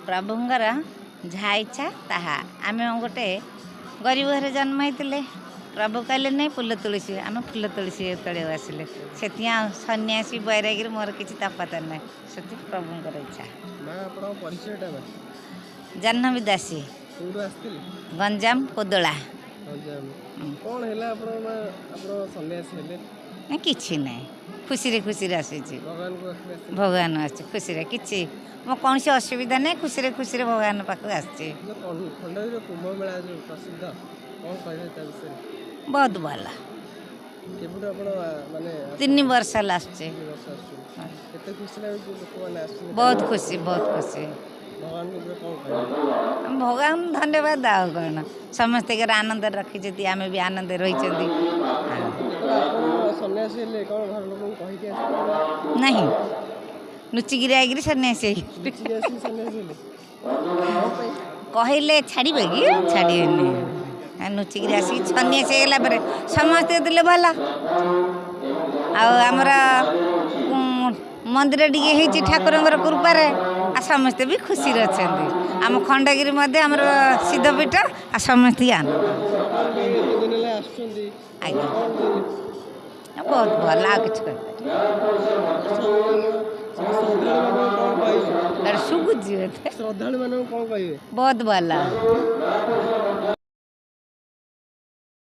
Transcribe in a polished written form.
ପ୍ରଭୁଙ୍କର ଯାହା ଇଚ୍ଛା ତାହା। ଆମେ ଗୋଟେ ଗରିବ ଘରେ ଜନ୍ମ ହେଇଥିଲେ। ପ୍ରଭୁ କହିଲେ ନାଇଁ, ଫୁଲ ତୁଳସୀ, ଆମେ ଫୁଲ ତୁଳସୀ ତଳିବାକୁ ଆସିଲେ। ସେଥିପାଇଁ ଆଉ ସନ୍ନ୍ୟାସୀ ବୈରାଗୀରେ ମୋର କିଛି ତଫାତ ନାହିଁ। ସେଥି ପ୍ରଭୁଙ୍କର ଇଚ୍ଛା। ମା, ଆପଣଙ୍କ ପରିଚୟଟା ମା? ଜାହ୍ନବୀ ଦାସୀ। କୋଉଠୁ ଆସିଥିଲେ? ଗଞ୍ଜାମ କୋଦଳା। ଗଞ୍ଜାମ। କ'ଣ ହେଲା ଆପଣ ମା, ଆପଣ ସନ୍ନ୍ୟାସୀ ହେଲେ? ନା, କିଛି ନାହିଁ, ଖୁସିରେ ଖୁସିରେ ଆସିଛି। ଭଗବାନଙ୍କୁ ପାଖକୁ ଆସିଲେ? ଭଗବାନ ଆସିଛି ଖୁସିରେ, କିଛି ମୋ କୌଣସି ଅସୁବିଧା ନାହିଁ। ଖୁସିରେ ଖୁସିରେ ଭଗବାନ ପାଖକୁ ଆସିଛି। ଯୋଉ ଖଣ୍ଡଗିରିର କୁମ୍ଭ ମେଳା ଯୋଉ ପ୍ରସିଦ୍ଧ, କ'ଣ କହିବେ ତା ବିଷୟରେ? ବହୁତ ଭଲ। କେବେଠୁ ଆପଣ ମାନେ? 3 ବର୍ଷ ହେଲା ଆସୁଛି। 3 ବର୍ଷ ଆସୁଛନ୍ତି। କେତେ ଖୁସି ଲାଗୁଛି ଲୋକମାନେ ଆସୁଛନ୍ତି? ବହୁତ ଖୁସି, ବହୁତ ଖୁସି। ଭଗବାନଙ୍କ ଉପରେ କ'ଣ କହିବେ? ଭଗବାନ ଧନ୍ୟବାଦ, ଆଉ କ'ଣ। ସମସ୍ତଙ୍କର ଆନନ୍ଦରେ ରଖିଛନ୍ତି, ଆମେ ବି ଆନନ୍ଦରେ ରହିଛନ୍ତି। ଯେତେବେଳେ ଆପଣ ସନ୍ନ୍ୟାସୀ ହେଲେ, କ'ଣ ଘର ଲୋକଙ୍କୁ କହିକି ଆସିଥିଲେ? ନାହିଁ, ଲୁଚିକିରି ଆଇକିରି ସନ୍ନ୍ୟାସୀ ହେଇଗଲି। ଲୁଚିକି ଆସିକି ସନ୍ନ୍ୟାସୀ ହେଲେ, କ'ଣ ପାଇଁ? କହିଲେ ଛାଡ଼ିବେ କି? ଛାଡ଼ିବେନି। ଆଉ ଲୁଚିକିରି ଆସିକି ସନ୍ନ୍ୟାସୀ ହେଇଗଲା ପରେ ସମସ୍ତେ ଦେଲେ ଭଲ। ଆଉ ଆମର ମନ୍ଦିର ଟିକେ ହେଇଛି ଠାକୁରଙ୍କର କୃପାରେ, ଆଉ ସମସ୍ତେ ବି ଖୁସିରେ ଅଛନ୍ତି। ଆମ ଖଣ୍ଡଗିରି ମଧ୍ୟ ଆମର ସିଦ୍ଧପୀଠ, ଆଉ ସମସ୍ତେ ଆନନ୍ଦ। କ'ଣ ପାଇଁ ଏତେ ଦିନ ହେଲା ଆସୁଛନ୍ତି? ଆଜ୍ଞା। କ'ଣ କହିଲେ? ବହୁତ ଭଲ, ଆଉ କିଛି କହିପାରିବି? ଶ୍ରଦ୍ଧାଳୁମାନଙ୍କୁ କ'ଣ କହିବେ? ଶୁଭୁଛି ବୋଧେ। ଶ୍ରଦ୍ଧାଳୁମାନଙ୍କୁ କ'ଣ କହିବେ? ବହୁତ ଭଲ।